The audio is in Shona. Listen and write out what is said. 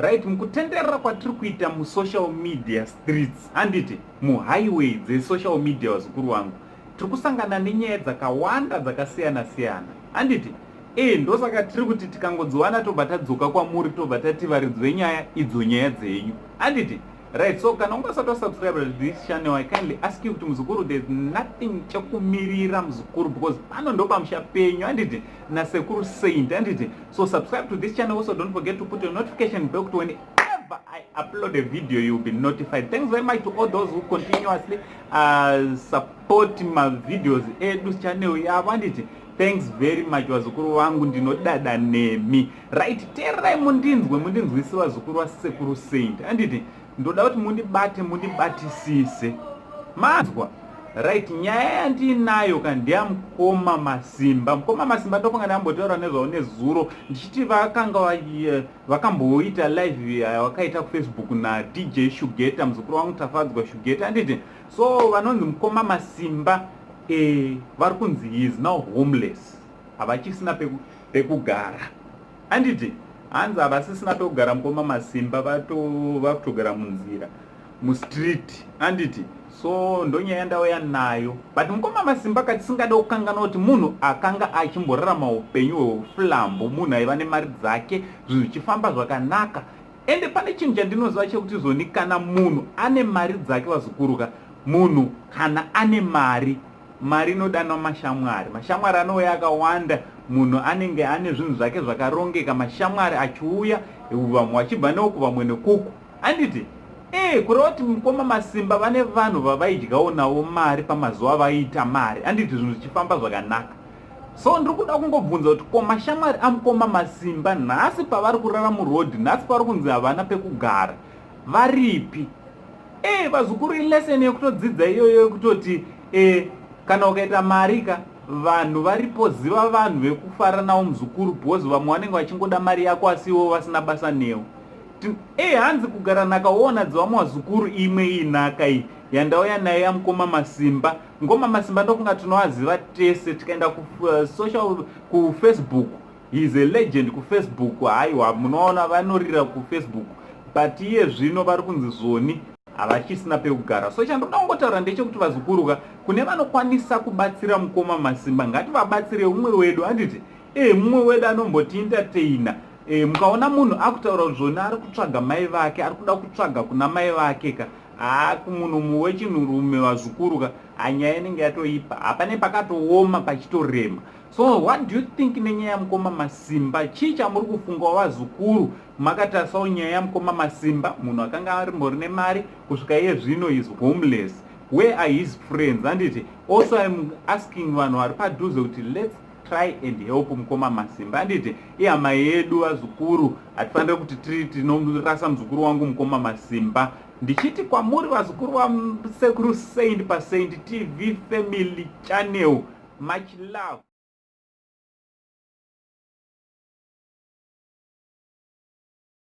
Right, mukutenderera kwatiri kuita musocial media streets, handiti, muhighway dzesocial media, vazukuru vangu, tiri kusangana nenyaya dzakawanda dzakasiyana siyana, handiti? Ndosaka tiri kuti tikangodziwana tobva tadzoka kwamuri, tobva tati varidzi venyaya idzo, nyaya dzenyu, handiti? Right, so kana ungasati wasubscribe to this channel, I kindly ask you kuti, muzukuru, there's nothing chekumirira, muzukuru, because pano ndo pamusha penyu, handiti, naSekuru Saint, handiti? So subscribe to this channel. Also, don't forget to put your notification bell kuti whenever I upload a video, you'll be notified. Thanks very much to all those who continuously support mavideos edu, channel yavo, handiti? Thanks very much, vazukuru vangu, ndinodada nemi. Right, teererai mundinzwe, mundinzwise, vazukuru vaSekuru Saint, handiti? Ndoda kuti mundibate, mundibatisise, manzwa? Right, nyaya yandiinayo ka ndeyamukoma Masimba. Mukoma Masimba, ndofunga ndambotaura nezvavo nezuro ndichiti vakanga vakamboita live yavakaita kuFacebook naDJ Shugeta, muzukuru wangu Tafadzwa Shugeta, handiti? So vanonzi mukoma Masimba vari kunzi he is now homeless, havachisina pekugara, handiti? Hanzi havasisina pekugara mukoma Masimba, vakutogara munzira, mustreet, handiti? So ndonyaya ndauya nayo. But mukoma Masimba katisingade kukanganwa kuti munhu akanga achimborarama upenyu hweuflambo, munhu aiva nemari dzake, zvinhu zvichifamba zvakanaka. Ende pane chinhu chandinoziva chekuti zvoni kana munhu ane mari dzake, vazukuruka, munhu kana ane mari, mari inodanwa mashamwari, mashamwari anouya akawanda. Munhu anenge ane zvinhu zvake zvakarongeka, mashamwari achiuya, vamwe vachibva neuku, vamwe nekuku, handiti? Kureva kuti mukoma Masimba vane vanhu vavaidyawo navo mari pamazuva avaiita mari, handiti, zvinhu zvichifamba zvakanaka. So ndiri kuda kungobvunza kuti ko mashamwari amukoma Masimba nhasi pavari kurara murodhi, nhasi pavari kunzi havana pekugara, varipi? Vazukuru, ilesson yekutodzidza iyoyo yekutoti kana ukaita mari ka, vanhu varipo, ziva vanhu vekufara navo, muzukuru, because vamwe vanenge vachingoda mari yako asi ivo vasina basa newo. Hanzi kugara nhaka woona dzevamwe. Vazukuru, imwe iyi nhaka iyi yandauya nayo yamukoma Masimba. Mukoma Masimba ndofunga tinovaziva tese. Tikaenda kusocial, kuFacebook, he is a legend kuFacebook. Haiwa, munoona vanorira kuFacebook, but iye zvino vari kunzi zvoni havachisina pekugara. So chandoda kungotaura ndechekuti, vazukuruka, kune vanokwanisa kubatsira mukoma Masimba, ngativabatsire umwe wedu, handiti? Mumwe wedu anombotientertaina. Mukaona munhu akutaura zvoni ari kutsvaga mai vake, ari kuda kutsvaga kuna mai vake ka, haa, kumunhu wechinhurume, vazukuru ka, hanyaya inenge yatoipa, hapane pakatooma, pachitorema. So what do you think nenyaya yamukoma Masimba? Chii chamuri kufungawo, vazukuru, makatarisawo nyaya yamukoma Masimba, munhu akanga arimbori nemari kusvika iye zvino is homeless? Where are his friends, handiti? Also, I'm asking vanhu vari padhuze kuti let's try and help mukoma Masimba, handiti? Ihama yedu, vazukuru, hatifaniri kuti tiri tinorasa muzukuru wangu mukoma Masimba. Ndichiti kwamuri, vazukuru vaSekuru Saint, paSaint TV Family Channel, much love.